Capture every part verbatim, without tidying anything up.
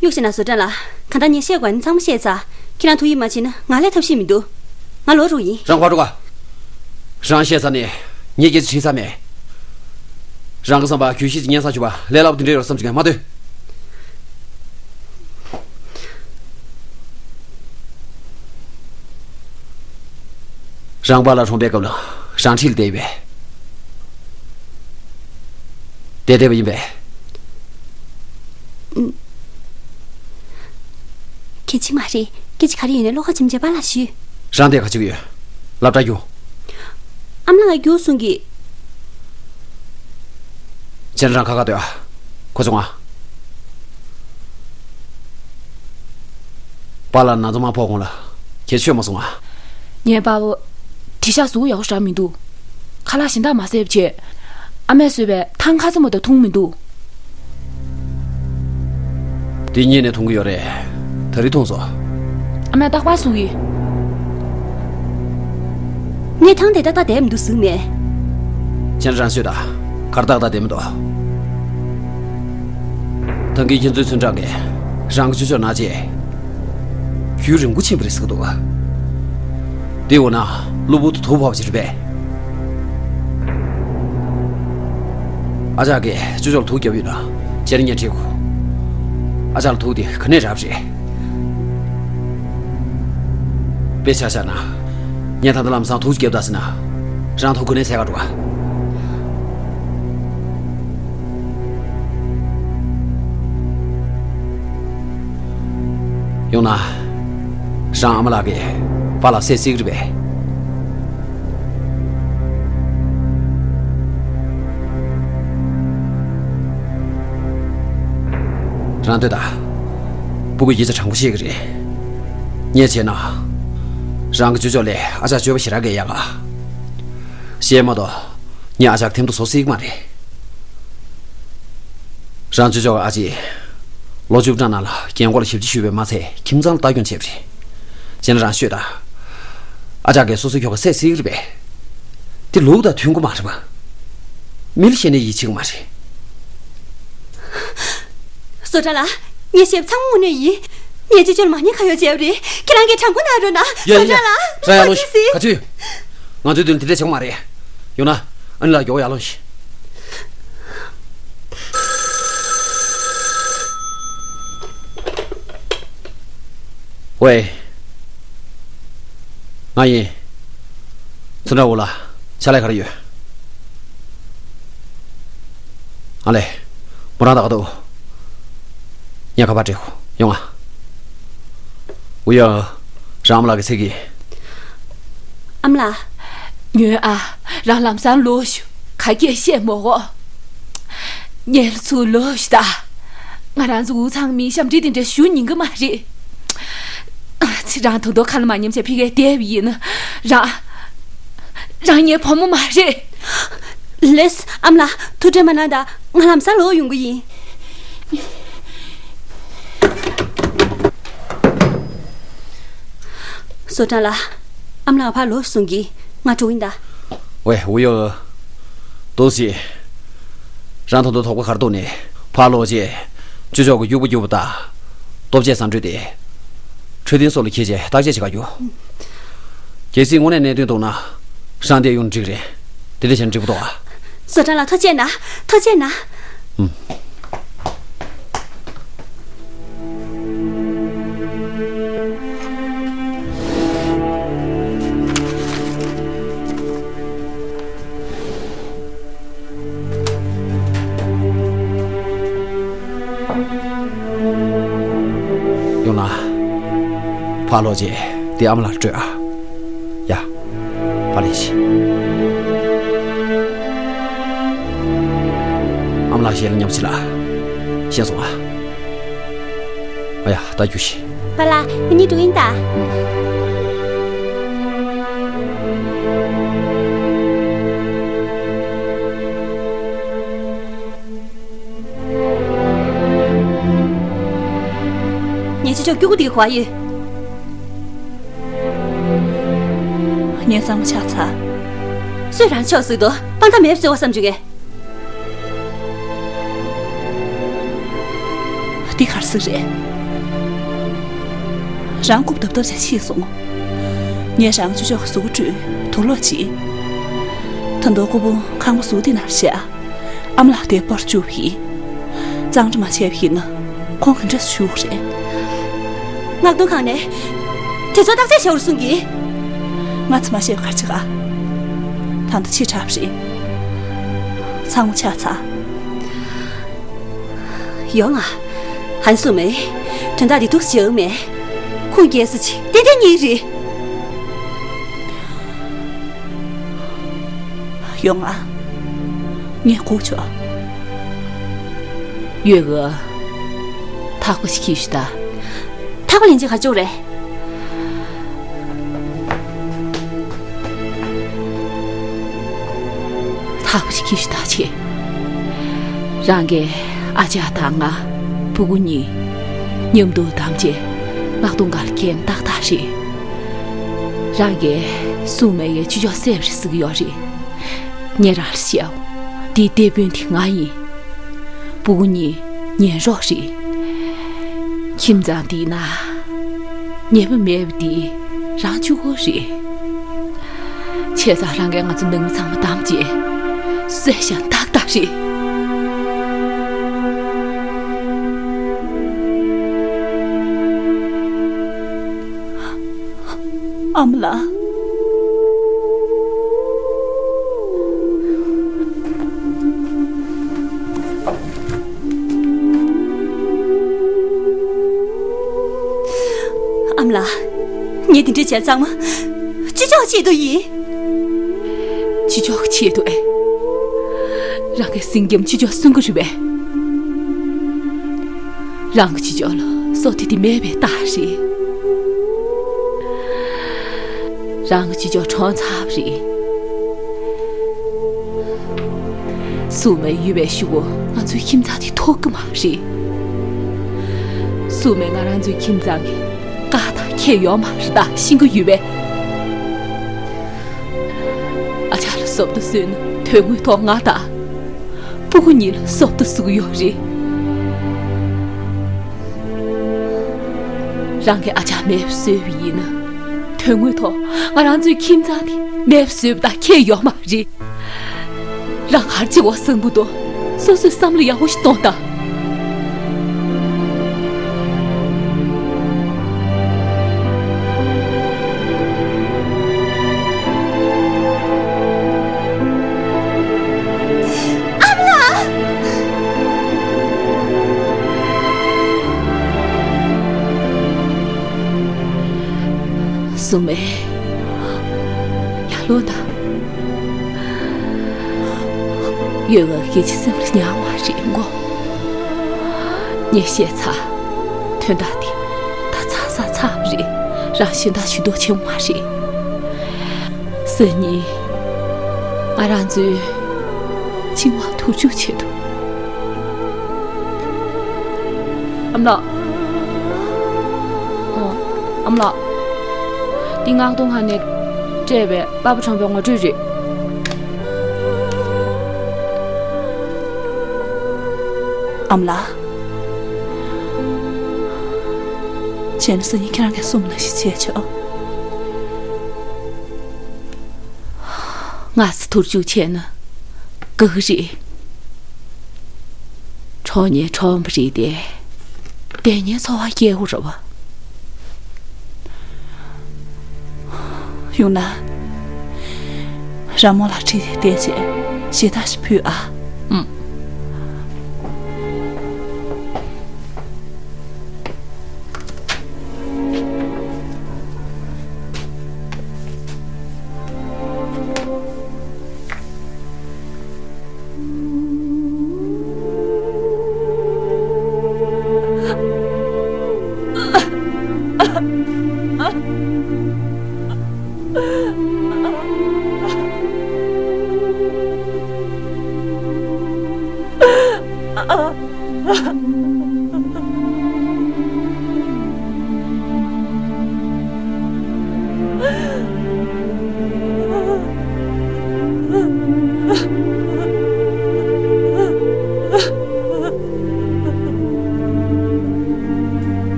གཡུག་བྱས་ན་བཟོ་གྲྭ་ལ། གང་ལྟར་ངས་བཤད་དགོས་ནི་ཚང་མ་བཤད་ཚར། ཁྱེད་རང་ཐུགས་ཡིད་མ་ཆེས་ན་ང་ལས་ཐབས་ཤེས་མི་འདུག་ང་ལོག་འགྲོ་ཡིན། རང་ཕར་འགྲོ་ག་རང་བཤད་ཚར་ནས་ངས་སྐད་ཆ་དྲིས་ཚར་མེད། རང་གི་བསམ་པ་གྱོད་གཞི་ཅིག་སྙན་སེང་བྱུང་བ་ལས་སླ་པོ་དེ་འདྲ་ཡོད་རེད་བསམ་གྱི་མ་སྡོད། རང་པཱ་ལགས་གྲོངས་པའི་སྐབས་ལ་རང་འཁྲིས་ལ་བསྡད་ཡོད་པས། བསྡད་བསྡད་པ་ཡིན་པས། ཨུམ། གལ་ཆེ་མ་རེད། སྐད་ཆ་ག་རེ་ཡོད་ནའི་བློ་ཁ་ཆེམ་བྱས་པཱ་ལགས་ཞུས། རང་དེ་ག་བྱེད་ཀྱི་ཡོད། སློབ་གྲྭ་རྒྱུགས། ཨ་མ་ལགས་ང་རྒྱུགས་གསུང་གི། ཁྱེད་རང་ཁ་ཁ་སྡོད་ཨ། ཁོ་ཚོ་ང་། པཱ་ལགས་ན་ཚ་མ་ཕོག་གོང་ལ་ཁྱེད་ཆོས་མ་གསུང་ཨ། ངའི་དཔའ་བོ། དེ་ཤག་གཟུགས་ཡག་པོ་ཞེ་དྲག་མི་འདུག་ཁ་ལག་གཞན་དག་མ་བཟས་པ་བྱས། ཨ་མས་བཟོས་པའི་ཐང་ཁ་ཚ་མོ་དང་འཐུང་མི་འདུག་འདི་སྔོན་ནས་འཐུང་གི་ཡོད་རེད། ད་རེས་འཐུང་སོང་། ཨ་མས་རྟག་པར་གསུང་གི། ངས་ཐང་དེ་ཏག་ཏག་བསྡད་མི་འདུག་གཟིགས་མེད། ཁྱེད་རང་ཤོད་དང་། གར་ཏག་ཏག་བསྡད་མི་འདུག་ཐང་གི་ཁྱེད་ཚོའི་ཚུན་གྲངས་ཀྱི་རང་གི་ཅོ་ཅོ་ན་ཅེ། རྒྱུན་རིང་པོ་ཕྱིན་པ་རེད་ཟེར་གི་འདུག་དེ་འོ་ན་གློ་བུར་དུ་དུག་ཕོག་པ་ཅིག་རེད་པས། ཨ་ཅག་གིས་ཅོ་ཅོ་ལ་དུག་བརྒྱབ་ཡོད་ན་ཁྱེད་རང་ངས་དྲིས་དགོས། ཨ་ཅག་ལ་དུག་དེ་ག་ནས་རག་པ་རེད། དཔེ་ཆ་བཞག་ན། ངས་ད་ལྟ་ལམ་སང་དུག་ཅིག་བརྒྱབ་ད་ཟེར་ན། རང་དུག་ག་ནས་ཟས་ག་འགྲོ་ག་ཡོང་ན། རང་ཨ་མ་ལགས་ཀྱིས་པཱ་ལགས་བསད་སྲིད་ཀྱི་རེད་པས། རང་ལྟོས་དང་། སྤུ་གུས་སྐད་ཆ་དྲང་པོ་བཤད་ཀྱི་རེད། ངས་བྱས་ན། རང་གི་ཅོ་ཅོ་ལས་ཨ་ཅག་སྤྱོད་པ་ཞེ་དྲག་གི་ཡག་ག་བཤད་མ་གཏོགས། ངས་ཨ་ཅག་ཐེམ་ཐོ་བཟོ་སྲིད་ཀྱི་མ་རེད། རང་ཅོ་ཅོ་གི་ཨ་ཅེ། ལོ་བཅུ་གྲངས་ནང་ལ་རྒན་འཁོགས་ལ་ཞབས་ཕྱི་ཞུས་པས་མ་ཚད་ཁྱིམ་ཚང་ལ་ལྟ་སྐྱོང་བྱས་པ་རེད། བྱས་ན་རང་ཤོད་དང་། ཨ་ཅག་གིས་སོ་སོའི་ཁྱོ་ག་བསད་སྲིད་ཀྱི་རེད་པས། དེ་ལུགས་དང་མཐུན་གྱི་མ་རེད་པ། མི་ལ་བཤད་ནས་ཡིད་ཆེས་ཀྱི་མ་རེད། བཟོ་གྲྭ་ལགས། ངས་བཤད་པ་ཚང་མ་དངོས་གནས་ཡིན། ངས་ཅོ་ཅོ་ལ་མ་ཉེས་ཁ་གཡོགས་བྱས་པ་རེད། ཁྱེད་རང་གིས་དྲང་པོ་གནང་རོགས་གནང་། ཡ་ཡ། བཟོ་གྲྭ་ལགས། རང་ཡར་ལོངས་ཤིག་ག་ཚོད་ཡོད། ང་ཚོའི་མདུན་ལ་དེ་འདྲ་བྱེད་ཀྱི་མ་རེད། ཡོང་ན། ཨ་ནི་ལགས་མགྱོགས་པོ་ཡར་ལོངས་ཤིག་ཝེ། ང་ཡིན། ཚོན་ཁྲ་འོག་ལ་ཕྱག་ལས་ག་རེ་ཡོད། ཨ་ལས། མོ་རང་ད་ག་འདུག་ངས་ཁ་པར་སྤྲད་གོ། ཡོང་ང་། ཝུ་ཡ། རང་ཨ་མ་ལགས་ཀྱིས་འཚོལ་གི། ཨ་མ་ལགས། ཉོན་ཨ། རང་ལམ་སང་ལོག་ཤོག་ག་གེ་བཤད་མ་དགོས། ངེད་ཚོ་ལོག་ཤོག་ད། ང་རང་ཚོ་འུ་ཚང་མི་ཞབས་འདྲེན་དེ་འདྲ་ཞུ་ཉན་གི་མ་རེད། ཨ་ཙི། རང་ད་དུང་ཁ་ལ་མ་ཉན་བྱས་ཕ་གིར་བསྡད་པ་ཡིན་ན། རང་། རང་ངའི་བུ་མོ་མ་རེད། ལགས། ཨ་མ་ལགས། ཐུགས་ཁྲལ་མ་གནང་དང་། ང་ལམ་སང་ལོག་ཡོང་གི་ཡིན། བཟོ་གྲྭ་ལགས། ཨ་མ་ལགས་ཕར་ལོག་གསུང་གི། ང་འགྲོ་གི་ཡིན་ད། ཝེ། ཝུ་ཡ། ཏོ་སི། རང་ད་དུང་དོགས་པ་ག་རེ་འདུག་ནས་ཕར་ལོག་རྗེས། ཅོ་ཅོ་གི་སྐྱུག་པ་སྐྱུག་པ་དང་། ལྟོ་ཆས་བཟང་དྲོད་དེ། འཕྲོད་བསྟེན་སོགས་ལ་འཁྱེར་རྗེས་བརྟག་དཔྱད་བྱེད་ག་རྒྱུགས། གལ་སྲིད་དངོས་གནས་གནད་དོན་འདུག་ན། རང་འདིར་ཡོང་ན་འགྲིག་རེད། དེ་འདྲ་བྱས་ན་འགྲིག་པ་འདུག་ཨ། བཟོ་གྲྭ་ལགས། ཐུགས་རྗེ་གནང་། ཐུགས་རྗེ་གནང་། ཨུམ། ཡོང་ན། ཕར་ལོག་རྗེས་དེ་ཨ་མ་ལགས་ལ་སྤྲོད་ཨ། ཡ། ཕར་ལེན་ཤིག་ཨ་མ་ལགས་ཞལ་ལ་མཉམ་ཞིག་ལ། ཤེས་སོང་ཨ། ཨ་ཡ། ད་རྒྱུགས་ཤིག་པཱ་ལགས། ང་གཉིས་འགྲོ་ཡིན་ད། ཨུམ། ངས་ཅོ་ཅོ་སྐྱུག་པ་དེ་གི་གོ་བ་ཡོད། ངས་གཙང་མ་ཕྱག་འཚལ། སུས་རང་ཕྱོགས་ཟིག་ཏུ་དཔང་རྟགས་མེད་པ་བཟོས་པ་བསམ་བྱུང་ངས། འདི་ག་རེ་ཟེར་རེད། རང་རྐུབ་བརྡབ་བརྡབ་བྱས་ཕྱིན་སོང་། ངས་རང་ཅོ་ཅོག་གི་གཟུགས་པོ་བཀྲུས་དུག་སློག་བྱས། ད་དུང་རྐུབ་བུ་ཁང་པ་གཟུགས་འདི་ནང་བཞག། ཨ་མ་ལགས་དེ་སྤོར་བཅུག་པ་ཡིན། གཙང་སྦྲ་མ་བྱས་པ་ཡིན་ན་ཁོང་ག་འདྲས་བཞུགས་རེད། མངགས་གཏོང་ཁང་ནས་དེ་ཚོ་བརྟག་དཔྱད་བྱ་བར་གསུང་གི། ང་ཚོ་མ་ཤེས་པ་ག་རེ་བྱེད་ག། ད་ལྟ་ཕྱི་དྲགས་པ་རེད། ཚང་མ་ཆ་ཚང་། ཡོང་ང་། ཧན་སུ་མེ། དོན་དག་འདི་འདུག་སེ་བྱུང་མེད། ཁོང་རྒྱལ་ས་ཆེ་ཏན་ཏན་གཉིས་རེད། ཡོང་ང་། ངས་སྒུག་ཆོག། ཡོད་གི། ཐག་པ་ཞིག་ཁྱེར་ཤོག་ད། ཐག་པ་ལེན་ཅིག་ག་ཅོག་རེད། ཐག་པ་ཞིག་ཁྱེར་ཤོག་ད་ཆེ། རང་གི་ཨ་ཅག་དང་ང་སྤུ་གུ་གཉིས་མཉམ་དུ་བདམས་བྱས་མངགས་གཏོང་ཁང་ལ་འཁྱེར་ཏག་ཏག་རེད། རང་གིས་སུ་མེ་ཡའི་ཅོ་ཅོག་བསད་པ་རེད་ཟེར་གི་ཡོད་རེད། ངས་རང་ལ་བཤད། འདིའི་དེད་དཔོན་དེ་ང་ཡིན། སྤུ་གུ་གཉིས་ཉལ་རོགས་རེད། ཁྱིམ་ཚང་འདིའི་ནང་ཉེས་པ་མེད་པ་དེ་རང་གཅིག་པོ་རེད། བྱས་ཙང་རང་གིས་ང་ཚོ་ནང་མི་ཚང་མ་བདམས་བྱས་བསད་བཞག་ན་ཏག་ཏག་རེད། ཨ་མ་ལགས། ཨ་མ་ལགས། ངས་དེ་འདྲ་བྱས་ཚང་མ་ཅོ་ཅོག་གི་ཆེད་དུ་ཡིན། ཅོ་ཅོག་གི་ཆེད་དུ་ཨེ། རང་གིས་སེང་ལྕམ་ཅོ་ཅོག་གསོན་གི་རེད་པས། རང་གི་ཅོ་ཅོག་ལ་བསོད་བདེ་དེ་མེད་པའི་རྟགས་རེད། རང་གི་ཅོ་ཅོག་གྲོངས་ཚར་བ་རེད། སུ་མེ་ཡོད་པའི་གཞུག་གུ་ང་ཚོའི་ཁྱིམ་ཚང་དེ་ཐོབ་གི་མ་རེད། སུ་མེ་ང་རང་ཚོའི་ཁྱིམ་ཚང་གི་བཀའ་དང་ཁྱད་ཡོད་མ་རེད་ད་ཤེས་གི་ཡོད་པས། ཨ་ཅག་ལ་བསོད་བདེ་བཟོས་ན་དོན་དངོས་ཐོག་ང་དང་སྤུ་གུ་གཉིས་ལ་བསོད་བདེ་བཟོ་གི་ཡོད་རེད། རང་གིས་ཨ་ཅག་མེད་པ་བཟོས་པ་ཡིན་ན་དོན་དངོས་ཐོག་ང་རང་ཚོའི་ཁྱིམ་ཚང་དེ་མེད་པ་བཟོས་པ་དང་ཁྱད་ཡོད་མ་རེད། རང་ག་རེ་བྱེད་དགོས་བསམ་གི་འདུག་སོ་སོས་བསམ་བློ་ཡག་པོ་ཞིག་གཏོང་དང་། ཨ་མ་ལགས། སུ་མེ། ཡར་ལོངས་དང་། ཡོད་ང་སྐད་ཆ་སེམས་ལ་ཉར་བ་རེད་མགོ། ངས་བཤད་ཚར། དོན་དག་འདི་ད་ཚར་ས་ཚར་བ་རེད། རང་གཞན་དག་ཞུ་གཏུག་བྱེད་མ་རེད། སང་ཉིན་ང་རང་ཚོའི་འཆིང་བ་དུར་འཇུག་ཆེད་དུ། ཨ་མ་ལགས། ཨོ། ཨ་མ་ལགས། འདི་མངགས་གཏོང་ཁང་ནས་སྤྲད་པའི་པ་ཕ་གྲོངས་པའི་ངོ་སྤྲོད་རེད། ཨ་མ་ལགས། བྱས་ན་སང་ཉིན་ཁྱེད་རང་གིས་གསུངས་ནང་བཞིན་བྱས་ཆོག་སྔ་ས་དུར་འཇུག་བྱས་ན་དགའ་གི་རེད། གྲོངས་ནས་གྲོངས་པ་རེད་དེ། བསྡད་ནས་འཚོ་བ་སྐྱེལ་དགོས་རེད་པ། ཡོང་ན། ར་མོ་ལ་ཁྲིད་དེ་བསྡད་བྱས་ཞེ་དྲག་ཞིག་ཕུལ་ཨ། ཨུམ།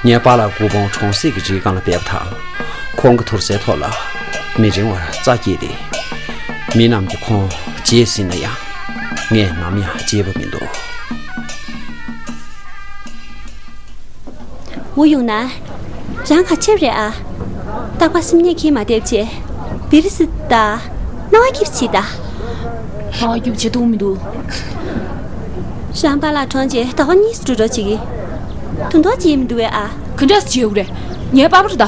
ངའི་པཱ་ལགས་སྐུ་ཕུང་གྲོང་གསེབ་ཀྱི་རི་སྒང་ལ་སྦས་པ་དང་། ཁོང་གི་དུར་སའི་ཐོག་ལ་མི་རིང་བར་རྩྭ་སྐྱེས་ཏེ། མི་རྣམས་ཀྱིས་ཁོང་བརྗེད་ཟིན་ན་ཡང་། ངས་ནམ་ཡང་བརྗེད་པ་མི་འདུག་འོ་ཡོང་ན། རང་ག་ཆེབ་རེད་ཨ། རྟག་པར་སེམས་ཉིད་ཁྱེད་མ་བསྡད་བྱས། བི་རི་སི་ད། སྣང་བ་སྐྱིད་ཆེ་ད། སྣང་བ་སྐྱིད་ཆེ་ཐུག་མི་འདུག་རང་པཱ་ལགས་གྲོངས་རྗེས་ཟླ་བ་གཉིས་སུ་འགྲོ་འགྲོ་བྱེད་ཀྱི། དུ་འདོགས་བྱེད་མི་འདུག་བས་ཨ། ག་འདྲས་བྱེད་དགོས་རེད། ངའི་པ་ཕར་ད།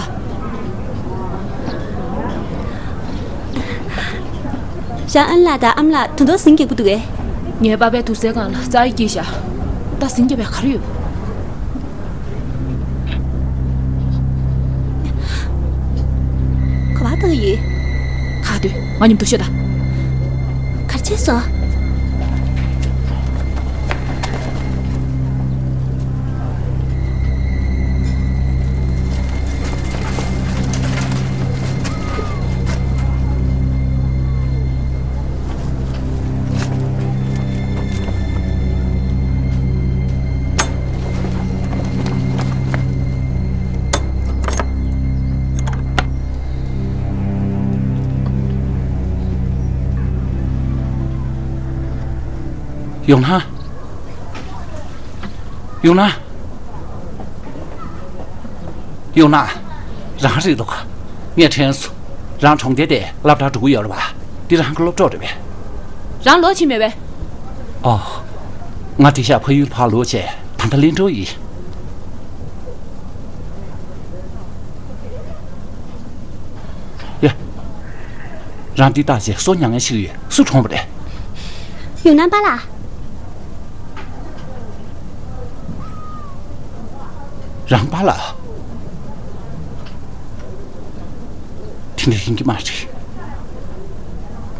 རང་ཨན་ལགས་དང་ཨམ་ལགས་དུ་འདོགས་ཟིན་རྒྱག་པ་འདུག་གས། ངའི་པ་ཕའི་དུར་སའི་སྒང་ལ་རྩྭ་ཡིས་སྐྱེས་ཤག་ད་ཟིན་རྒྱག་པའི་ག་རེ་ཡོད། ག་པར་བཏང་ཡོད། ག་དུས་ང་མཉམ་དུ་ཤོད་ད། གར་ཆས་སོ། ཡོང་ན། ཡོང་ན། ཡོང་ན། རང་རེད་འདུག་ངས་དྲན་སོང་། རང་གྲོང་ཁྱེར་དེ་སློབ་གྲྭར་འགྲོ་གི་ཡོད་རེད་པ། འདི་རང་གི་སློབ་གྲོགས་རེད་པས། རང་ལོག་ཕྱིན་མེད་པས། ཨོ། ང་དེང་ཞག་ཕ་ཡུལ་ཕར་ལོག་བྱས། ད་ལྟ་གླིང་འགྲོ་ཡིན། ཡ། རང་འདི་བལྟས་བྱས་སོ་མྱ་ངན་ཞིག་ཡོད། སུ་གྲོངས་པ་རེད། ཡོང་ན་པཱ་ལགས། རང་པཱ་ལགས། དེ་འདྲ་ཡིན་གྱི་མ་རེད།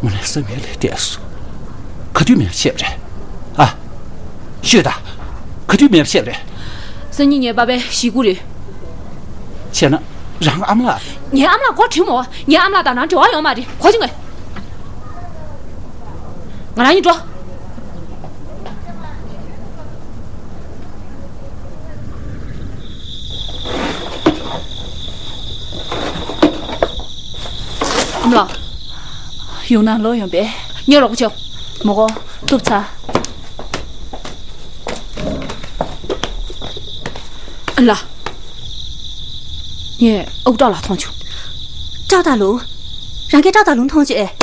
ང་ལ་བསམ་ཡས་ལས་འདས་སོང་། ག་དུས་མེད་པ་བཤད་པ་རེད། ཨ། ཤོད་ད། ག་དུས་མེད་པ་བཤད་པ་རེད། སང་ཉིན་ངའི་པ་ཕའི་གཞིས་ཁུག་རེད། བྱས་ན་རང་ཨ་མ་ལགས། ངའི་ཨ་མ་ལགས་མགོ་བྲིས་མོ། ངའི་ཨ་མ་ལགས་དང་རང་འབྲེལ་བ་ཡོད་མ་རེད། གོ་བྱུང་ངས། ང་རང་གཉིས་འགྲོ། ཨ་མ་ལགས། ཡོང་ན་ལོག་ཡོང་པས། ངས་རོགས་པ་བྱེད། མོ་གོ། གཏུབ་ཚར། ཨ་ལ། ངས་ཨུ་ཀྲག་ལགས་མཐོང་བྱུང་། ཀྲག་ཏ་ལུང་། རང་གིས་ཀྲག་ཏ་ལུང་མཐོང་བྱུང་ཨེ།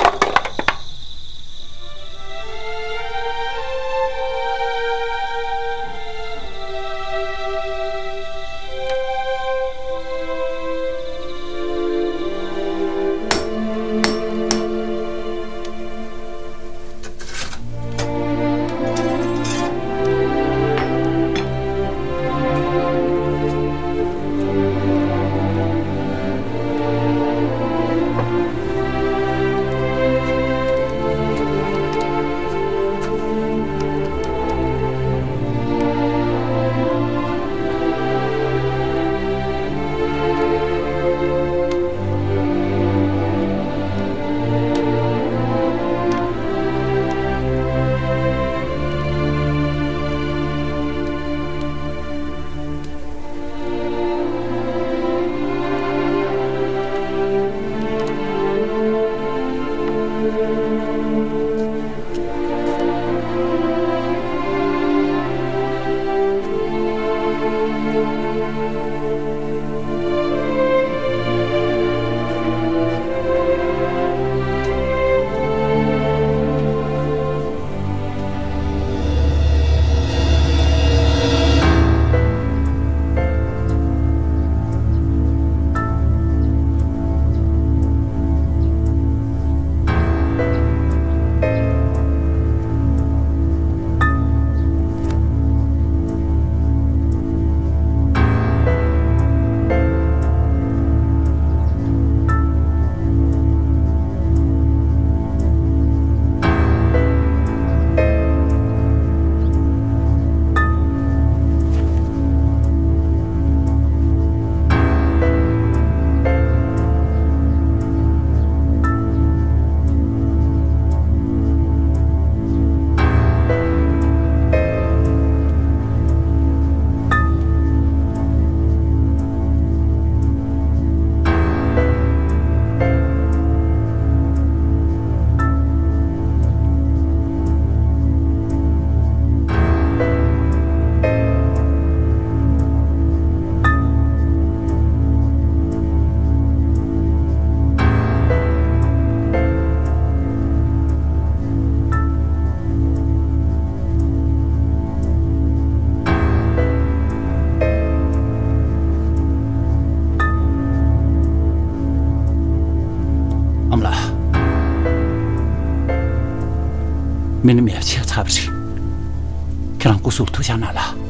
མི་ནི་མེད་ཆད་ཚར་བ་རེད། ཁྱེད་རང་སྐུ་གཟུགས་ཐུགས་ཅག་གནང་ལ།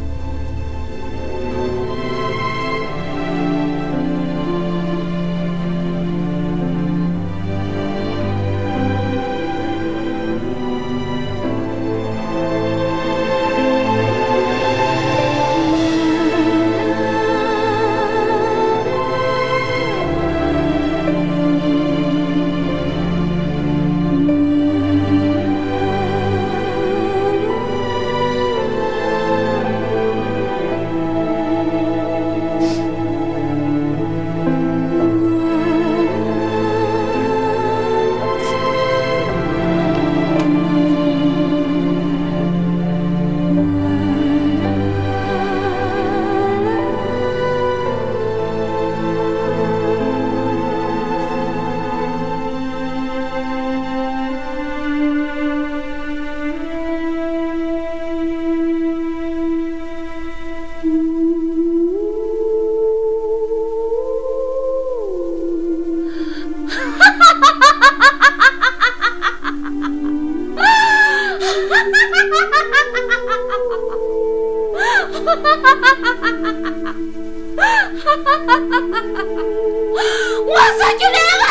ངོ་སོ་རྒྱུ་མེད་པ།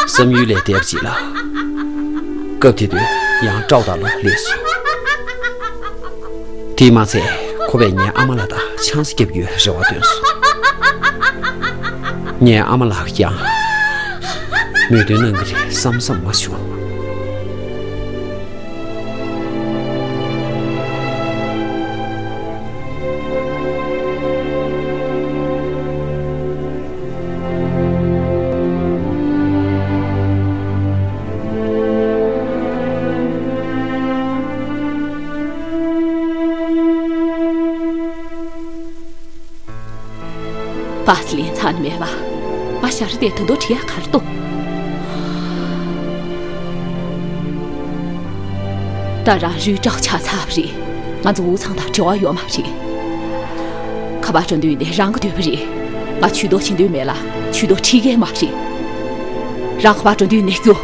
བསམ་ཡུལ་ལས་འདས་པ་ཅིག་ལ། སྐབས་དེ་དུས་ཡང་ཀྲའོ་ཏ་ལུང་སླེབས་སོང་། དེས་མ་ཚད་ཁོ་པས་ངའི་ཨ་མ་ལགས་དང་ཆང་ས་བརྒྱབ་རྒྱུའི་རེ་བ་བཏོན་སོང་། ངའི་ཨ་མ་ལགས་ཀྱང་མོས་མཐུན་གནང་གི་རེད་བསམ་བསམ་མ་བྱུང་། པ་སི་ལེན་ཚར་ནི་མེད་པ། ང་ཞར་དེ་དོན་དོ་བྲིས་ཡ་གར་ཏོ། ད་རང་རུས་དྲག་ཆགས་ཚར་བ་རེད། ང་ཚོ་འུ་ཚང་དང་འབྲེལ་བ་ཡོད་མ་རེད། ཁ་པར་འགྲོ་དུས་ནས་རང་གི་འདོད་པ་རེད། ང་ཇུས་གཏོགས་བྱེད་འདོད་མེད་ལ་ཇུས་གཏོགས་ཁྲིད་མཁན་མ་རེད། རང་ཁ་པར་འགྲོ་དུས་ནས་རྒྱུ།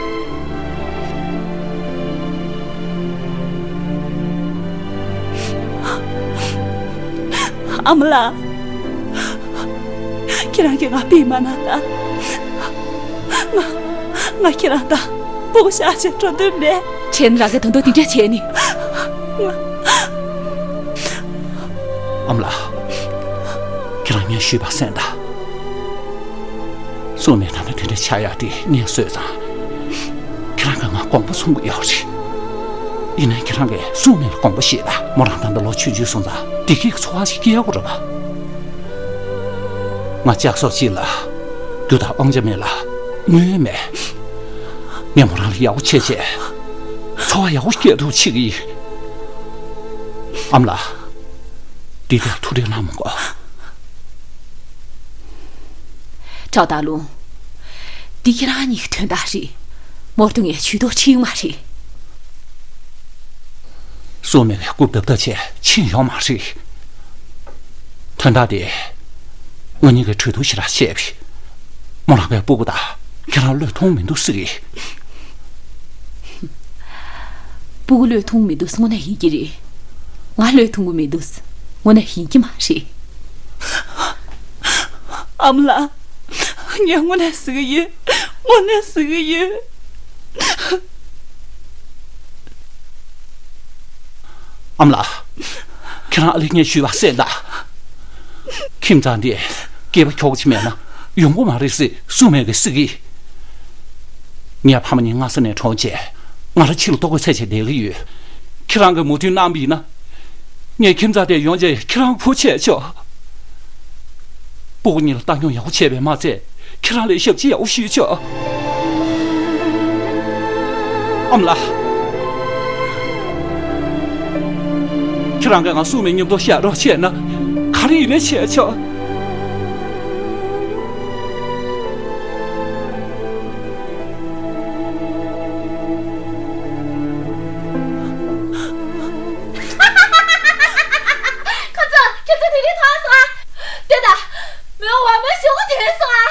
ཨ་མ་ལགས། ཁྱེད་རང་གིས་ང་ཕུད་མ་གནང་དང་། ང་ང་ཁྱེད་རང་དང་སྤུ་གུ་ཤ་ཆེ་འགྲོ་འདོད་མེད། ཁྱེད་རང་གིས་དོན་དོ་འདི་འདྲ་བྱས་ནི། ཨ་མ་ལགས། ཁྱེད་རང་ངས་ཞུས་པ་གསན་དང་། སྲུང་མས་ད་ལྟ་དེ་འདྲ་ཆགས་ཡག་དེ་ངས་བཟོས་ཙང་། ཁྱེད་རང་གིས་ང་དགོངས་པ་ཚོམ་གི་ཡོད་རེད། ཡིན་ནའི་ཁྱེད་རང་གིས་སྲུང་མའི་དགོངས་པ་བཞེས་དང་། མོ་རང་ད་ལྟ་ལོ་ཆུང་ཆུང་སོང་ཙང་བདེ་སྐྱིད་ཀྱི་འཚོ་བ་ཞིག་སྐྱེལ་དགོས་རེད་པ། ང་ལྕགས་ཟོག་གཅིག་ལ་རྒྱུ་དང་དབང་ཆ་མེད་ལ་དངུལ་མེད། ངས་མོ་རང་ལ་ཡག་པོ་བྱས་བྱས་འཚོ་བ་ཡག་པོ་སྐྱེལ་ཐུབ་བྱེད་ཀྱི་ཡིན། ཨ་མ་ལགས། འདི་ལྟར་ཐུགས་ཁྲལ་གནང་མི་དགོས། ཀྲའོ་ཏ་ལུང་། འདི་ཁྱེད་རང་གཉིས་ཀྱི་དོན་དག་རེད། མོར་དུ་ངས་ཇུས་གཏོགས་ཁྲིད་ཡོང་མ་རེད། སྲུང་མས་སྐུ་བལྡབ་བལྡབ་བྱས་ཕྱིན་ཡོང་མ་རེད། དོན་དག་དེ་ང་གཉིས་ཀྱིས་གྲོས་བསྡུར་ཞེ་དྲག་བྱས་པས། མོ་རང་པའི་སྤུ་གུ་དང་ཁྱེད་རང་བློས་ཐོངས་མི་འདུག་ཟེར་གི། སྤུ་གུ་བློས་ཐོངས་མི་འདུག་དངོས་གནས་ཡིན་གྱི་རེད། ང་བློས་ཐོངས་གི་མི་འདུག་དངོས་གནས་ཡིན་གྱི་མ་རེད། ཨ་མ་ལགས། ངས་དངོས་གནས་ཟེར་གི་ཡོད། དངོས་གནས་ཟེར་གི་ཡོད། ཨ་མ་ལགས། ཁྱེད་རང་ཨ་ལེ་ངས་ཞུས་པ་གསན་དང་། ཁྱིམ་ཚང་འདི་སྐྱེས་པ་ཁྱོ་ག་ཅིག་མེད་ན་ཡོང་གི་མ་རེད་ཟེར་སྲུང་མས་གི་ཟེར་གི། ངའི་ཕ་མ་གཉིས་སྔ་ས་ནས་གྲོངས་བྱས། ང་རང་ཕྱི་ལ་ལྟོ་གོས་འཚོལ་བྱས་བསྡད་ཀྱི་ཡོད། ཁྱེད་རང་གིས་མོས་མཐུན་གནང་བ་ཡིན་ན། ངས་ཁྱིམ་ཚང་དེར་ཡོང་བྱས་ཁྱེད་རང་བུ་བྱས་ཆོག་སྤུ་གུ་གཉིས་ལ་བཏང་སྙོམས་ཡག་པོ་བྱས་པས་མ་ཚད། ཁྱེད་རང་ལ་ཞབས་ཕྱི་ཡག་པོ་ཞུས་ཆོག་ཨ་མ་ལགས། ཁྱེད་རང་གིས་ང་སྲུང་མའི་མཉམ་དུ་བཞག་རོགས་བྱས་ན་ག་རེ་ཡིན་ནའི་བྱས་ཆོག་ཁྱོད་ཚོ་ཁྱོད་ཚོ་དེ་རིང་ཐར་སོང་ཨ། དེ་ད། མོའི་འོ་མའི་ཞོགས་པ་དེ་སོང་ཨ།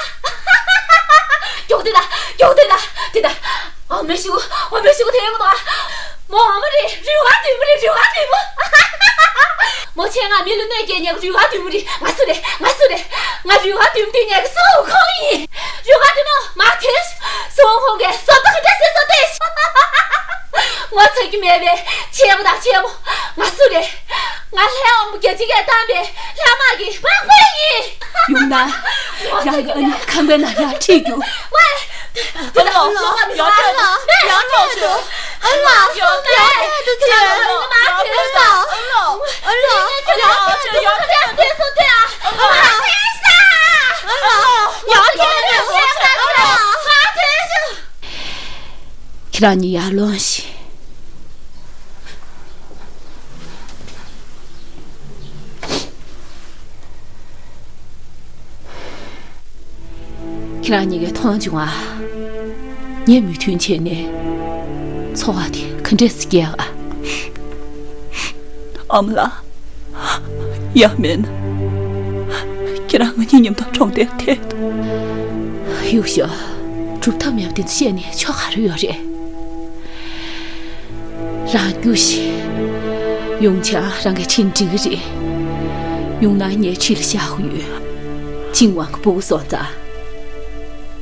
མགྱོགས་དེ་ད། མགྱོགས་དེ་ད། དེ་ད། ང་མི་ལ་གནོད་སྐྱེལ་མཁན་གྱི་རུས་ཁ་བདུད་མོ་རེད། ང་སུ་རེད། ང་སུ་རེད། ང་རུས་ཁ་བདུད་མོ་དེ་ཉལ་གི་སུ་ཁོང་ཡིན། རུས་ཁ་བདུད་མོ་མ་ཐེ། སུ་ཁོང་གི་སོ་ཏོ་ག་འདྲ་སེ་སོ་ཏེ། ངོ་ཚ་རྒྱུ་མེད་པའི་ཆེན་མོ་དང་ཆེན་མོ། ང་སུ་རེད། ང་ལྷའི་དབང་པོ་བརྒྱ་བྱིན་གྱིས་བཏང་པའི་ལྷ་དམག་གི་དམག་དཔོན་ཡིན། ཡུང་ན། རང་གི་ཨ་ནེ་ཁང་པའི་ནང་ཡར་ཁྲིད་རྒྱུ། ཝེ། ཨ་ལོ། ཡར་ཁྲིད་རྒྱུ། ཨ་ལོ། ཨ་ལོ། ཨ་ལོ། ཁྱེད་རང་གཉིས་ཡར་ལོངས་ཤིག། ཁྱེད་རང་གཉིས་ཀས་མཐོང་བྱུང་ཨ། ངས་མོས་མཐུན་བྱས་ནས་འཚོ་བ་དེ་ག་འདྲས་སེ་སྐྱེལ་ཨ། ཨ་མ་ལགས། ཡང་མིན། ཁྱེད་རང་ང་གཉིས་མཉམ་དུ་གྲོང་སྡེར་ཐད་དོ། གཡུག་ཞོག། སྒྲུབ་ཐབས་མེད་པ་དེ་ཚོ་བཤད་ནས་ཆོ་ག་རེ་ཡོད་རེད། རང་རྒྱུགས་ཤིག། ཡུང་ཆང་རང་གི་འཕྲིན་འགྲིག་གི་རེད། ཡུང་ན་ངའི་འཁྲིས་ལ་བཞག་དགོས་ཡོད། ཅིན་ཝང་གི་སྤུ་གུ་སོང་ཙང་།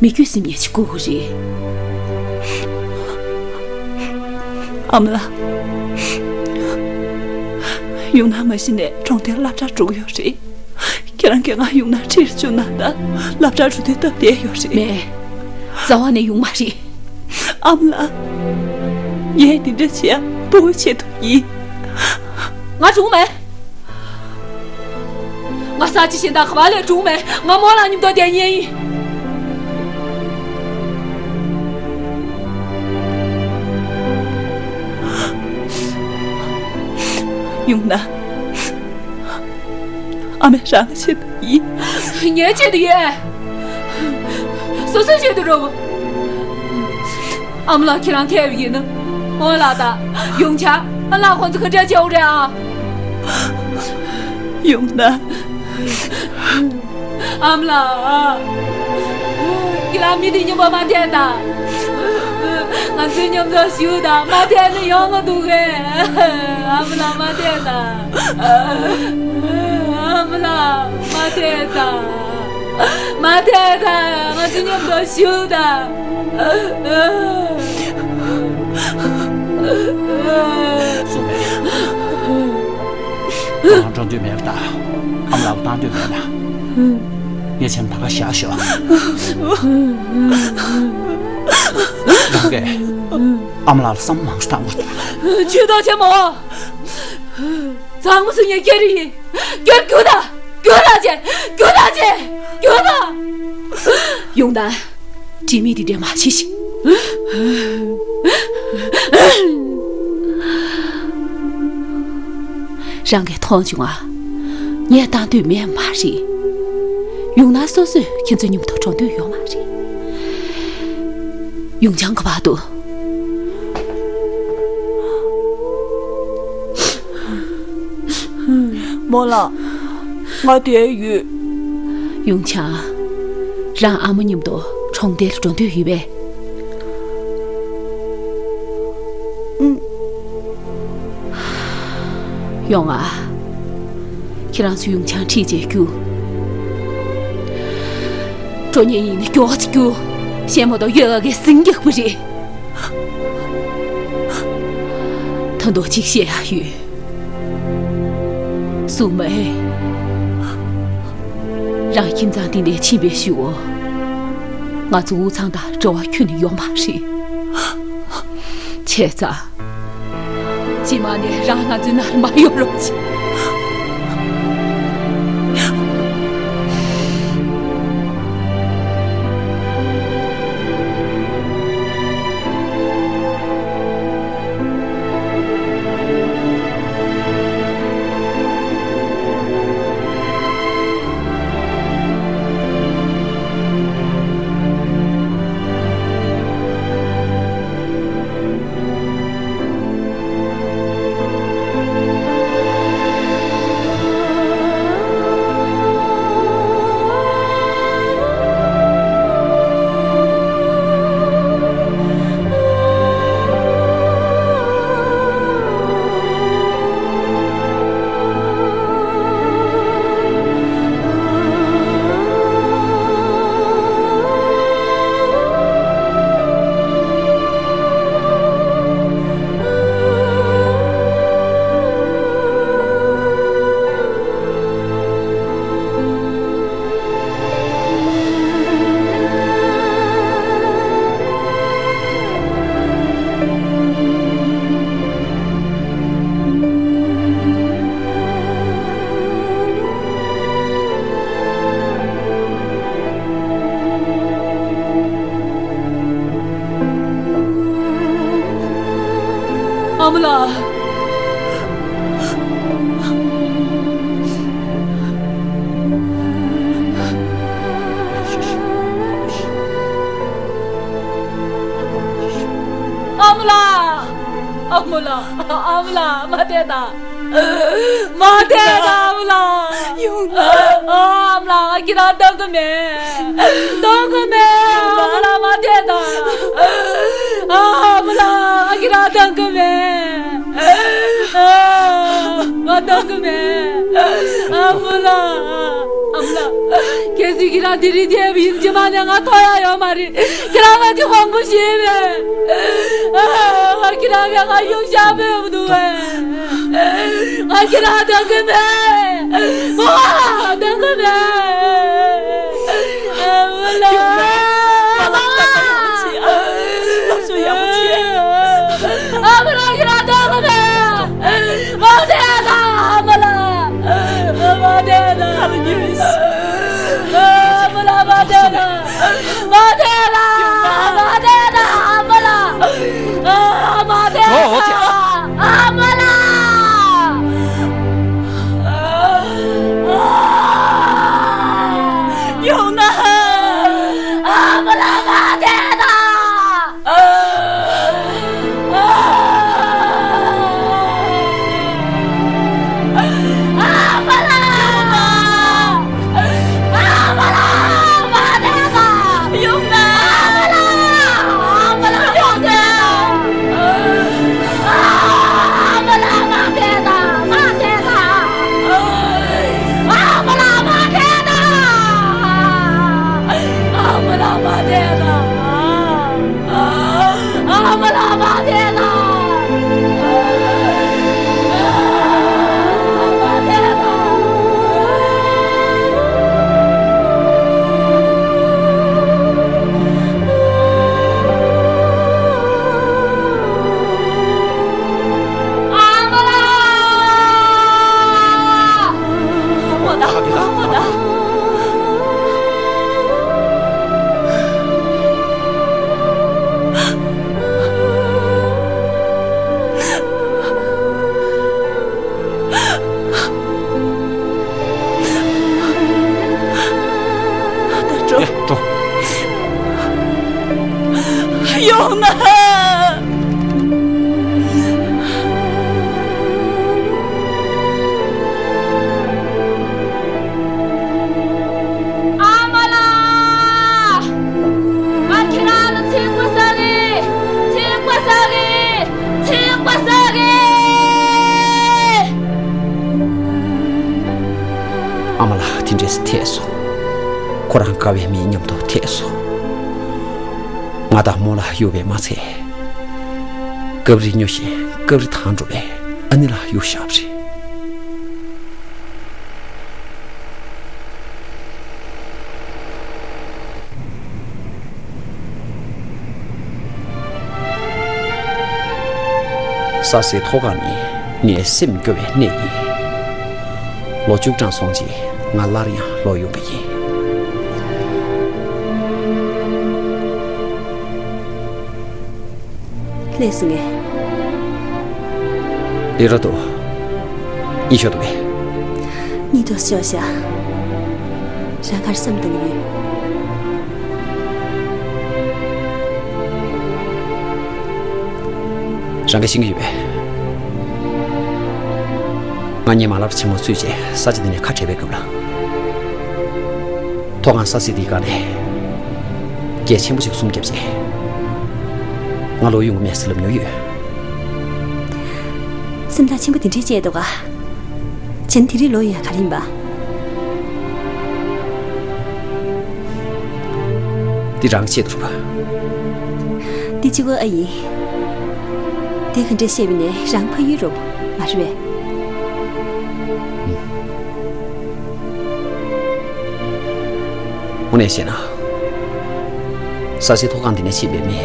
མི་རྒྱུད་སེམས་ཉེ་ཆེ་དགོས་ཀྱི་རེད། ཨ་མ་ལགས། ཡུང་ན་མ་གཞི་ནས་གྲོང་སྡེར་སློབ་གྲྭར་འགྲོ་གི་ཡོད་རེད། ཁྱེད་རང་གིས་ང་ཡུང་ན་འཁྲིས་ལ་བཅུག་ན་ད་སློབ་གྲྭར་འགྲོ་དུས་སྟབས་བདེ་ཡོད་རེད། མེད། རྩ་བ་ནས་ཡོང་མ་རེད། ཨ་མ་ལགས། ངས་འདི་འདྲ་བྱེད་ཡ་སྤུ་གུའི་ཆེད་དུ་ཡིན། ང་གྲོངས་མེད། ང་ས་ཆ་གཞན་དང་ག་པར་ལས་གྲོངས་མེད། ང་མོ་ལ་མཉམ་དུ་བསྡད་མཁན་ཡིན། ཡུང་ན། ཨ་མས་རང་གི་ཆེད་དུ་ཡིན། ངའི་ཆེད་དུ་ཡིན། སོ་སོའི་ཆེད་དུ་རེད། ཨ་མ་ལགས་ཁྱེད་རང་ཐད་པ་ཡིན་ན། ཨོ་ལགས་དང་ཡུང་ཆ་ཨ་ལགས་ཁོང་ཚོ་ག་འདྲ་བྱེད་འོ་རེད་ཨ། ཡུང་ན། ཨ་མ་ལགས། ཁྱེད་རང་མི་དེ་མཉམ་པོ་མ་ཐད་དང་། ང་ཚོའི་མཉམ་དུ་བཞུགས་དང་མ་ཐད་ན་ཡོང་མ་འདུག་གས། ཨ་མ་ལགས་མ་ཐད་དང་། ཨ་མ་ལགས་མ་ཐད་དང་། མ་ཐད་དང་། ང་ཚོའི་མཉམ་དུ་བཞུགས་དང་། སུ་མེད། ཁོ་རང་འགྲོ་འདོད་མེད་པ་དང་། ཨ་མ་ལགས་བཏང་འདོད་མེད་ན། ངས་བྱས་ན་ད་ག་བཞག་ཤོག། རང་གིས་ཨ་མ་ལགས་ལ་བསམ་བློ་མང་པོ་བཏང་དགོས་རེད། ཇུས་གཏོགས་ཆེན་མོ། གཙང་མ་སུ་ཉན་སྐྱེ་རེ་ཡིན། སྐྱོར་རྒྱུགས་དང་། རྒྱུགས་དང་བྱས། རྒྱུགས་དང་བྱས། རྒྱུགས་དང་། ཡོང་དང་། དྲི་མེད་དེ་འདྲ་མ་བྱེད་ཤིག། རང་གིས་མཐོང་བྱུང་ཨ། ངས་བཏང་འདོད་མེད་མ་རེད། ཡུང་ན་སོ་སོས་ཁྱེད་ཚོ་མཉམ་དུ་འགྲོ་འདོད་ཡོད་མ་རེད། ཡུང་ཆང་ག་པར་འདུག། རྨོ་ལགས། ང་འདིར་ཡོད། ཡུང་ཆང་། རང་ཨ་མ་མཉམ་དུ་གྲོང་སྡེར་འགྲོ་འདོད་ཡོད་པས། ཨུམ། ཡོང་ཨ། ཁྱེད་རང་ཚོ་ཡུང་ཆང་ཁྲིད་བྱས་རྒྱུགས། འགྲོ་མཁན་ཡིན་ན་མགྱོགས་ཙམ་རྒྱུགས། གཞན་མ་གཏོགས་ཡོད་ལ་གའི་ཟིང་རྒྱག་པ་རེད། ད་དུང་གཅིག་བཤད་ཡག་ཡོད། སུ་མེད། རང་ཁྱིམ་ཚང་འདི་ནས་ཕྱིན་པའི་གཞུག་གུ། ང་ཚོ་འུ་ཚང་དང་འབྲེལ་བ་ཁྱོན་ནས་ཡོད་མ་རེད། བྱས་ཙང་། རྗེས་མ་ནས་རང་ང་ཚོའི་ནང་ལ་མ་ཡོང་རོགས་བྱེད། ལགས། ཨ་མ་ལགས། ཨ་མ་ལགས། ཨ་མ་ལགས། མ་བསྡད་དང་། མ་བསྡད་དང་། ཨ་མ་ལགས། ཡོང་ན། ཨ་མ་ལགས། ང་ཁྱེད་རང་འདང་གི་མེད། འདང་གི་མེད། ཨ་མ་ལགས། མ་བསྡད་དང་། ཨ་མ་ལགས། ང་ཁྱེད་རང་འདང་གི་མེད། ང་འདང་གི་མེད། ཨ་མ་ལགས། ཨ་མ་ལགས། གལ་སྲིད་ཁྱེད་རང་དེ་རིང་བསྡད་པ་ཡིན་རྗེས་མ་ནས་ང་ཐོབ་ཡག་ཡོད་མ་རེད། ཁྱེད་རང་ང་གི་དབང་པོ་ཤེས་པས། ཨ། ང་ཁྱེད་རང་གིས་ང་གཡུག་བཞག་པས་མི་འདུག་པས། ང་ཁྱེད་རང་འདང་གི་མེད། ཨོ། འདང་གི་མེད། ཨ་མ་ལགས། ཨ་མ་ལགས། ཨ་མ་ལགས། ཁྱེད་རང་འདང་གི་མེད། ཨ་མ་ལགས། ཨ་མ་ལགས། ཁྱེད་རང་འདང་གི་མེད། མ་བསྡད་དང་། ཨ་མ་ལགས། མ་བསྡད་དང་། ཨ་མ་ལགས། མ་བསྡད་དང་། མ་བསྡད་དང་། མ་བསྡད་དང་། ཨ་མ་ལགས། ཨ། མ་བསྡད་དང་། ཨ་མ་ལགས། ཡོང་ན། ཨ་མ་ལགས། མ་བསྡད་དང་། ཨ་མ་ལགས། ཨ་མ་ལགས། མ་བསྡད་དང་། ཡོང་ན། ཨ་མ་ལགས། ཨ་མ་ལགས། ཡོང་ན། ཨ་མ་ལགས། མ་བསྡད་དང་། མ་བསྡད་དང་། ཨ་མ་ལགས། མ་བསྡད་དང་། ཨ་མ་ལགས། མ་བསྡད་དང་། ཨ་མ་ལགས། མ་བསྡད་དང་། མ་བསྡད་དང་། ཨ་མ་ལགས། ཨ་མ་ལགས། ཨ་མ་ལགས། ད་འགྲོ། ཡ། འགྲོ། ཡོང་ན། ཨ་མ་ལགས། ང་ཁྱེད་རང་ལ་ཚིག་པ་ཟ་གི། ཚིག་པ་ཟ་གི། ཚིག་པ་ཟ་གི། ཨ་མ་ལགས་དེ་འདྲས་སེ་ཐད་སོང་། ཁོ་རང་དགའ་བའི་མིའི་མཉམ་དུ་ཐད་སོང་། ང་དང་རྨོ་ལགས་གཡུགས་པས་མ་ཚད། སྐབས་རེ་སྨྱོ་ཞིང་སྐབས་རེ་དང་འགྲོ་བའི་ཨ་ནེ་ལགས་གཡུགས་བཞག་པ་རེད། ས་སེ་ཐོག་ཁང་ནི་ངའི་སེམས་སྐྱོ་བའི་གནས་ཡིན། ལོ་བཅུ་གྲངས་སོང་རྗེས་ང་སླར་ཡང་ལོག་ཡོང་པ་ཡིན། ལས་སུ་ངས། ལས་རོ་དོ། ཡིན་ཤོག་དོ་བས། ཉིད་དུ་ཤོག་ཤ། རང་གར་བསམ་བཏང་གི་ཡོད། རང་ག་ཤེས་ཀྱི་ཡོད་པས། ང་གཉིས་མ་ལབ་ཆེན་མོ་ཚུད་རྗེས་ས་ཆ་འདི་ནས་ཁ་བྲལ་བའི་སྐབས་ལ། ཐོག་ཁང་ས་སྲིད་འདིའི་སྒང་ནས་གྱད་ཆེན་པོ་ཞིག་སྲུང་བརྒྱབ་རྗེས། ང་ལོག་ཡོང་གི་མེད་ཟེར་ལབ་མྱོང་ཡོད། སེམས་ཐག་ཆེན་པོ་དེ་འདྲས་བཅད་འདུག་ག་བྱས་ན་དེ་རིང་ལོག་ཡོང་ཡ་ག་རེ་ཡིན་པ། འདི་རང་ཆེད་དུ་རེད་པ། འདི་གཅིག་པོ་ཨ་ཡིན། དེ་ག་འདྲས་བཤད་པ་ནས་རང་ཕ་ཡུལ་རོབ་མ་རེད་པས། དངོས་གནས་བཤད་ན། ས་སེ་ཐོག་ཁང་འདི་ནས་ཕྱིན་པའི་མི་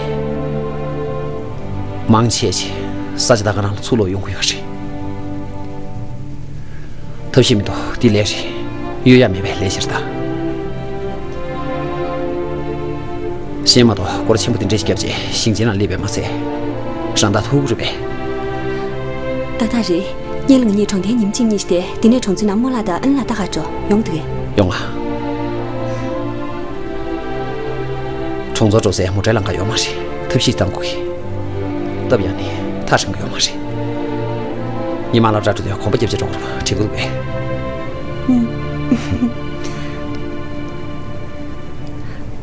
མང་ཆེ་ཆེ་ས་ཆ་ད་ག་རང་ལ་ཚུར་ལོག་ཡོང་གི་ཡོད་རེད། ཐབས་ཤེས་མི་འདུག་འདི་ལས་རེད། གཡོལ་ཡ་མེད་པའི་ལས་ཤིག་རེད་ད། གཞན་མ་གཏོགས་སྐོར་ཆེན་པོ་འདི་འདྲས་ཤིག་བརྒྱབ་རྗེས་ཞིང་ཆེན་ལ་སླེབས་པས་མ་ཚད། རང་ད་ཐུག་རེད་པས། ཏག་ཏག་རེད། ཉིན་ལ་ང་གཉིས་གྲོང་རྡལ་ཉིན་གཅིག་གཉིས་ཤིག་དེ། དེ་ནས་གྲོང་ཚོའི་ནང་རྨོ་ལགས་དང་ཨ་ནེ་ལགས་ལྟ་ག་འགྲོ་ཡོང་འདུག་གས། ཡོང་ང་། གྲོང་ཚོར་འགྲོ་སའི་མོ་ཊའི་ལམ་ཁ་ཡོད་མ་རེད། ཐབས་ཤེས་བཏང་དགོས་གི། སྟབས་ཡག་ནས་ཐག་རིང་གི་ཡོད་མ་རེད། ཉི་མ་སློབ་གྲྭར་འགྲོ་དུས་གོམ་པ་རྒྱབ་བྱས་འགྲོ་དགོས་རེད་པ། དྲན་གྱི་འདུག་གས། ཨུམ།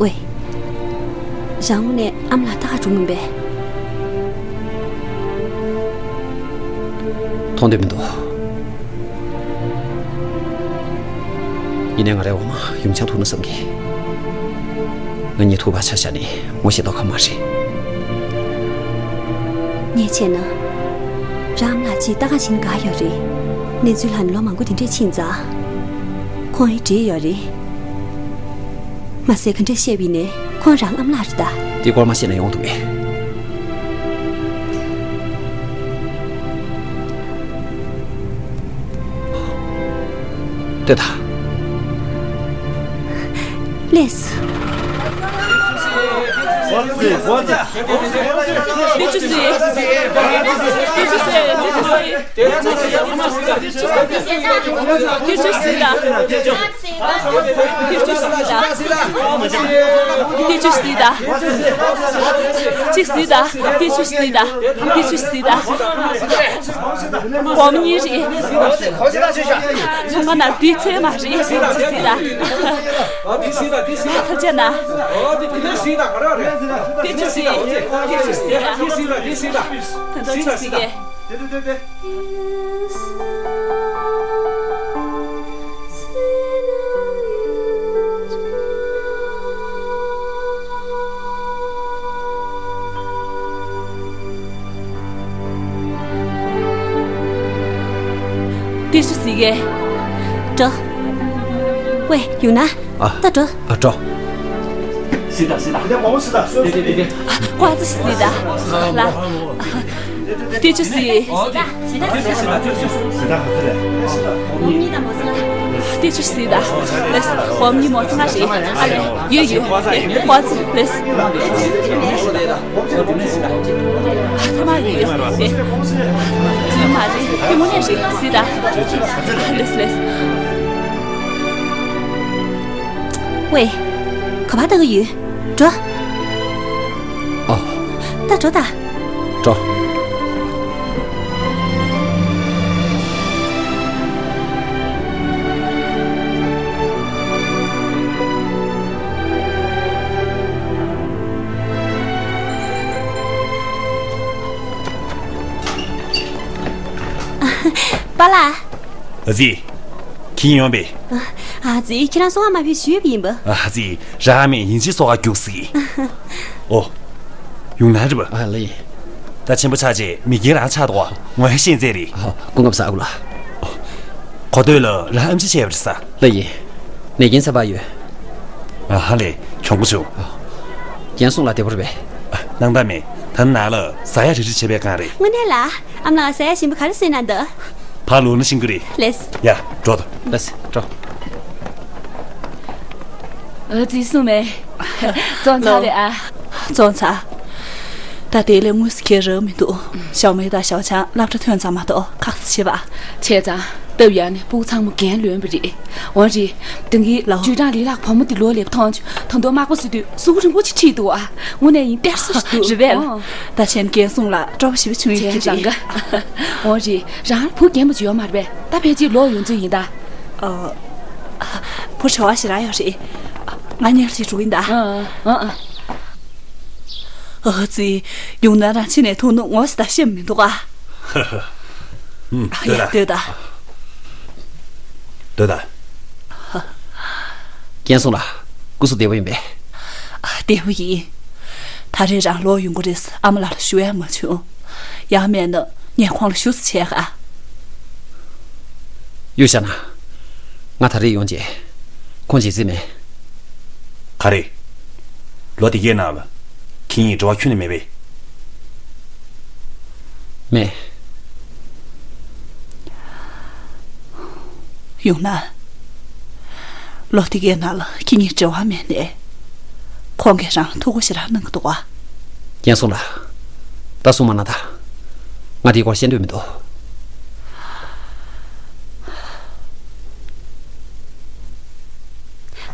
ཝེ། རང་དངོས་གནས་ཨ་མ་ལགས་ལྟ་ག་འགྲོ་མིན་པས། མཐོང་འདོད་མི་འདུག། ཡིན་ནའི་ང་རའི་འོག་མ་ཡུམ་ཆེན་ཐུག་ན་བསམ་གི། ང་གཉིས་ཐུག་པ་ཆ་བཞག་ནས་ངོ་ཤེས་མདོག་ཁ་མ་རེད། ངས་བྱས་ན། རང་ཨ་མ་ལགས་ཅིག་ལྟ་ག་ཕྱིན་དགའ་ཡོད་རེད། གནས་ཚུལ་ལྷག་ནས་ལོ་མང་པོ་དེ་འདྲས་ཕྱིན་ཙང་། ཁོང་ཡིས་བྲིས་ཡོད་རེད། མ་ཟད་ག་འདྲས་བཤད་པ་ཡིན་ནའི་ཁོང་རང་ཨ་མ་ལགས་རེད་ད། དེ་སྐོར་མ་བཤད་ན་ཡོང་འདུག་གས། ལྟོས་དང་། ལགས་སོ། ལྟོས་ཅི་ཟེར། ལྟོས་ཅི་ཟེར། ལྟོས་ཅི་ཟེར། ལྟོས་ཅི་ཟེར། ལྟོས་ཅི་ཟེར། ལྟོས་ཅི་ཟེར། ལྟོས་ཅི་ཟེར་ད། ལྟོས་ཅི་ཟེར་ད། ཅིག་ཟེར་ད། ལྟོས་ཅི་ཟེར་ད། ལྟོས་ཅི་ཟེར་ད། ལྟོས་ཅི་ཟེར་ད། སྒོར་མོ་གཉིས་རེད། ཚོང་ཁང་ནང་དུས་ཚོད་མ་རེད། ཅིག་ཟེར་ད། ཐབས་ཆག་ན། ལྟོས་ཅི་ཟེར། ལྟོས་ཅི་ཟེར་ད། ད་ལྟ་ཅིག་ཟེར་གི། ལྟོས་ཅི་ཟེར་གི། འགྲོ། ཝེ། ཡུང་ན། ཨ། ད་འགྲོ། ཨ། འགྲོ། ཟེར་ད། ཟེར་ད། དེ་དེ་དེ་དེ། ཨ། ཀོ་ཙི་ཟེར་ད། ལ། ལྟོས་ཅི་ཟེར། ལྟོས་ཅི་ཟེར་ད། ལགས་སོ། འོ་མི་མོ་ཚང་རེད། ཨ་ལས། ཡོད་ཡོད། ལགས་སོ། ལགས་སོ། ཨ། ཐ་མ་ཡོད་ཡོད། ལགས་སོ། རྫུན་མ་རེད། དངོས་གནས་རེད། ཟེར་ད། ལགས་སོ། ལགས་སོ། ཝེ། ག་པར་ལྟ་གི་ཡོད། འགྲོ། ཨ། ད་འགྲོ་ད། འགྲོ། པཱ་ལགས། ཨ་ཙི། ཁྱེད་ཡོང་པས། ཨ་ཙི། ཁྱེད་རང་སོ་ག་མ་ཕེབས་ཞུས་པ་ཡིན་པ། ཨ་ཙི། རང་མེད་ཡིན་ཅི་སོ་ག་རྒྱུགས་སི། ཨོ། ཡུང་ན་རེད་པ། ཨ་ལགས་ཡིན། ད་ཆེན་པོ་ཆགས་རྗེས་མི་རྒན་རང་ཆགས་འདུག་ག་ངོ་ཤེས་ཚད་རེད། ཨ། སྐུ་ཁམས་བཟང་ཨ་ཁུ་ལགས། གོ་ཐོས་ལ་རང་ཨེམ་ཆི་བྱས་པ་རེད་ས། ལགས་ཡིན། ནད་རྐྱེན་ཚ་བ་ཡོད། ཨ་ཧ་ལས། གྱོང་པོ་བྱུང་། རྒན་སུང་ལགས་བདེ་པོ་རེད་པས། ཨ། སྣང་དག་མེད། ད་ནང་ལ་ཟ་ཡག་རེ་རེ་བྱེད་པའི་སྒང་རེད། དངོས་གནས་ལ། ཨ་མ་ལགས་ཟ་ཡག་ཞིམ་པོ་ག་རེ་བཟོས་གནང་འདུག་ཕར་ལོག་ན་ཤེས་ཀྱི་རེད། ལགས། ཡ། འགྲོ་དང་། ལགས་སེ། འགྲོ། ཨ་ཙི། སུ་མེད། བཙོང་ཚར་རེད་ཨ། བཙོང་ཚར། ད་དེ་ལས་དངོས་སུ་ཁྱེར་རག་མི་འདུག་ཞའོ་མེ་དང་ཞའོ་ཆང་སློབ་གྲྭ་ཐོན་ཚར་མ་གཏོགས་ཁག་ཙམ་བྱེད་པ། བྱས་ཙང་། སྟབས་ཡག་ནས་སྤུ་གུ་ཚང་མ་རྒན་ལོན་པ་རེད། འོ་རེད། དེང་གི་ལའོ། ཅུས་ཀྲང་ལི་ལགས་བུ་མོ་དེ་ལོག་སླེབས་མཐོང་བྱུང་། ད་དུང་མག་པ་བཟོས་དུས་གཟུགས་རིང་པོ་ཅིག་ཁྲིད་འདུག་ཨ། དངོས་གནས་ཡིན་གཏེར་སོ་ཞིག་འདུག་རེད་པས། ཨོ། ད་ཆེན་རྒན་སུང་ལ་སྤྲོ་པོ་ཞེ་པོ་བྱུང་ཡོད་ཀྱི་རེད། བྱས་ཙང་ག། འོ་རེད། རང་ལ་བུ་རྒན་པོ་ཅིག་ཡོད་མ་རེད་པས། ད་ཕལ་ཆེར་ལོག་ཡོང་ཚོད་ཡིན་ད། ཨ། བུ་བྲེལ་བ་ཞེ་དྲག་ཡོད་རེད། ང་ཉལ་ཅིག་འགྲོ་གི་ཡིན་ད། ཨ་ཨ་ཨ། ཨ་ཙི། ཡུང་ན་རང་ཕྱི་ནས་ཐུག་ནོ་ངོ་ཤེས་ད་ཤེས་མི་འདུག་ག་ཧ་ཧ། ཨུམ། ཡ། ལྟོས་དང་། ལྟོས་དང་། ལྟོས་དང་། རྒན་སུང་ལགས། སྐུ་གཟུགས་བདེ་པོ་ཡིན་པས། ཨ། བདེ་པོ་ཡིན། ད་རེས་རང་ལོག་ཡོང་གི་རེད། ཨ་མ་ལགས་ལ་ཞུ་ཡག་མ་བྱུང་། ཡང་མིན་ན་ངས་ཁོང་ལ་ཞུ་ཙམ་བྱས་ག་གཡུག་བཞག་ན། ང་ད་རེས་ཡོང་རྗེས་ཁོང་བརྗེད་རྩིས་མེད། ག་རེ། ལོ་དེ་གའི་ནང་ལ་ཁྱེད་གཉིས་འབྲེལ་བ་ཁྱོན་ནས་མེད་པས། མེད། ཡུང་ན། ལོ་དེ་གའི་ནང་ལ་ཁྱེད་གཉིས་འབྲེལ་བ་མེད་ནས། ཁོང་གིས་རང་ལ་ཐུགས་ཁུར་ཞེ་དྲག་གནང་གི་འདུག་ག་རྒན་སུང་ལགས། ད་གསུང་མ་གནང་དང་། ང་དེའི་སྐོར་བཤད་འདོད་མི་འདུག་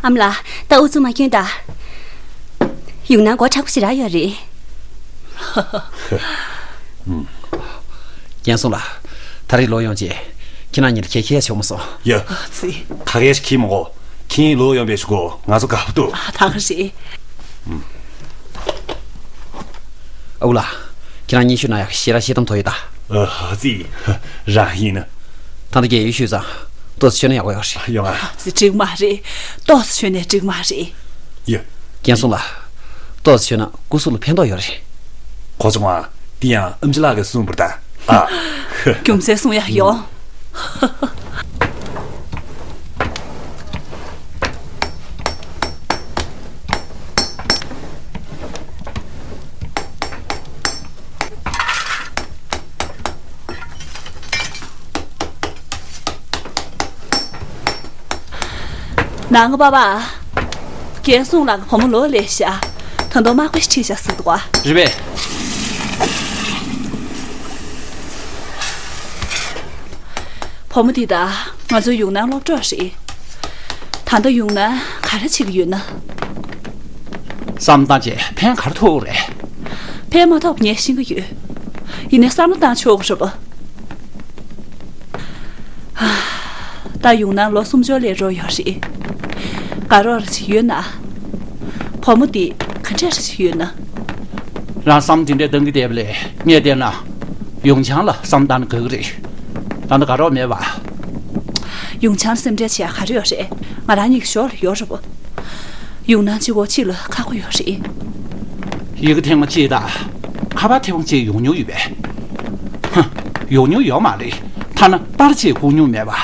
ཨ་མ་ལགས། ད་ཨུ་ཚུགས་མ་སྐྱོན་ད། ཡུང་ནན་སྒོ་དྲག་པོ་ཞེ་དྲག་ཡོད་རེད། ཨུམ། རྒན་སུང་ལགས། ད་རེས་ལོག་ཡོང་རྗེས་ཁྱེད་རང་གཉིས་ལ་གད་ཁལ་བྱུང་མ་སོང་། ཡ། ཨ་ཙི། ད་གས་ཤིག་ཁྱི་མ་གོ། ཁྱེད་ལོག་ཡོང་པའི་ཞུ་གོ། ང་ཚོ་དགའ་པོ་འདུག་ཨ། ད་ག་རེད། ཨ་ཁུ་ལགས། ཁྱེད་རང་གཉིས་ཤོད་ན་ཡག་གི། ཞེ་དྲག་ཤི་གཏམ་ཐོག་ཡོད་ད། ཨ་ཙི། རང་ཡིན་ན། ད་ལྟ་རྒས་ཡོལ་ཤོད་ཙང་ཏོག་ཙམ་ཤོད་ན་ཡག་པོ་ཡོད་རེད། ཡོང་ཨ། ཨ་ཙི། འགྲིག་མ་རེད། ཏོག་ཙམ་ཤོད་ནས་འགྲིག་མ་རེད། ཡ། རྒན་སུང་ལགས། ཏོག་ཙམ་ཤོད་ན་སྐུ་གཟུགས་ལ་ཕན་ཐོགས་ཡོད་རེད། གོ་བྱུང་ཨ། འདི་ཡང་ཨམ་ཆི་ལགས་ཀྱིས་གསུངས་པ་རེད་ད། ཨ། རྒྱུ་མཚན་གསུང་ཡག་ཡོད། ནང་པ་པ། རྒན་སུང་ལགས་ཀྱི་བུ་མོ་ལོ་ལས་ཤག་ད་དུང་མག་པ་ཞིག་ཁྲིད་བཞག་ཟེར་འདུག་པ། རེད་པས། བུ་མོ་འདི་ད་ང་ཚོའི་ཡུང་ནན་སློབ་གྲོགས་རེད། ད་ལྟ་ཡུང་ནན་ག་རེ་བྱེད་ཀྱི་ཡོད་ན། བསམ་བཏང་བྱས་ཕན་ག་རེ་ཐོགས་རེད། ཕན་མ་ཐོགས་པ་ངས་ཤེས་ཀྱི་ཡོད། ཡིན་ནའི་བསམ་བློ་བཏང་ཆོག་གི་རེད་པ། ད་ཡུང་ནན་ལོ་སུམ་ཅུ་སླེབས་འགྲོ་ཡོད་རེད། དགའ་རོགས་རེ་ཅིག་ཡོད་ན། བུ་མོ་འདི་ག་འདྲས་རེ་ཅིག་ཡོད་ན། རང་བསམ་དེ་འདྲས་གཏང་གི་བསྡད་པ་ལས་ངས་བལྟས་ན། ཡུང་ཆང་ལ་བསམ་བཏང་ན་དགའ་གི་རེད། ད་ལྟ་དགའ་རོགས་མེད་པ། ཡུང་ཆང་སེམས་ཁྲལ་བྱེད་ཡ་ག་རེ་ཡོད་རེད། ང་རང་གཉིས་ཀྱི་ཞོར་ལ་ཡོད་རེད་པ། ཡུང་ནན་གཅིག་པོ་གཅིག་ལ་ཁག་པོ་ཡོད་རེད། ཡི་གེ་ཐེངས་མ་གཅིག་དང་། ཁ་པར་ཐེངས་མ་གཅིག་ཡོང་མྱོང་ཡོད་པས། ཧ། ཡོང་མྱོང་ཡོད་མ་རེད། ཐ་ན་པར་གཅིག་བསྐུར་མྱོང་མེད་པ།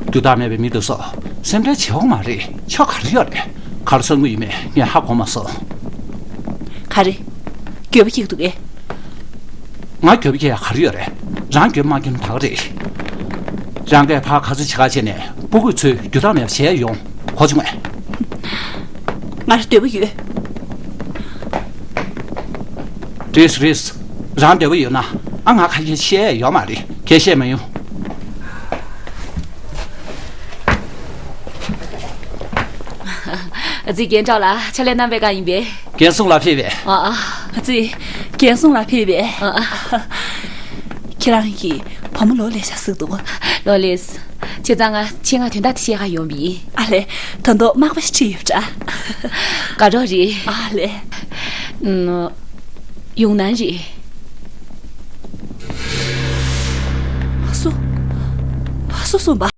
རྒྱུ་དག་མེད་པའི་མི་དེ་ཚོ་སེམས་ཁྲལ་བྱེད་འོང་མ་རེད། ཆོ་ག་རེ་ཡོད་རེད། ག་རེ་གསུང་གི་ཡོད་མེད་ངས་ཧ་གོ་མ་སོང་། ག་རེ། འགྱོད་པ་སྐྱེ་གི་འདུག་གས། ང་འགྱོད་པ་སྐྱེ་ཡ་ག་རེ་ཡོད་རེད། རང་འགྱོད་པ་མ་སྐྱེ་ན་ད་ག་རེད། རང་གིས་ཕར་ག་ཚོད་བྱེད་ག་བྱས་ནས་སྤུ་གུ་ཚོས་རྒྱུ་དག་མེད་པ་བྱས་ཡོང་། གོ་བྱུང་ངས། ང་ལ་འདོད་པ་ཡོད། རེད་རེད། རང་འདོད་པ་ཡོད་ན་ཨ་ང་ཁ་ཤས་བཤད་ཡ་ཡོད་མ་རེད། ཁྱེད་བཤད་མ་ཡོང་། ཨ་ཙི། རྒན་གྲོགས་ལགས། ཕྱག་ལས་གནང་བའི་སྒང་ཡིན་པས། རྒན་སུང་ལགས་ཕེབས་པས། ཨ་ཨ། ཨ་ཙི། རྒན་སུང་ལགས་ཕེབས་པས། ཨ་ཨ། ཁྱེད་རང་གི་བུ་མོ་ལོ་ལས་ཤག་ཟེར་འདུག་ལོ་ལས། བྱས་ཙང་ང་ཆེད་མངགས་དོན་དག་དེ་བཤད་ག་ཡོང་བ་ཡིན། ཨ་ལས། ད་དུང་མག་པ་ཞིག་ཁྲིད་ཡོད་པ་འདྲ། དགའ་རོགས་རེད། ཨ་ལས། ཨུམ། ཡུང་ནན་རེད། སུ། སུ་གསུངས་པ།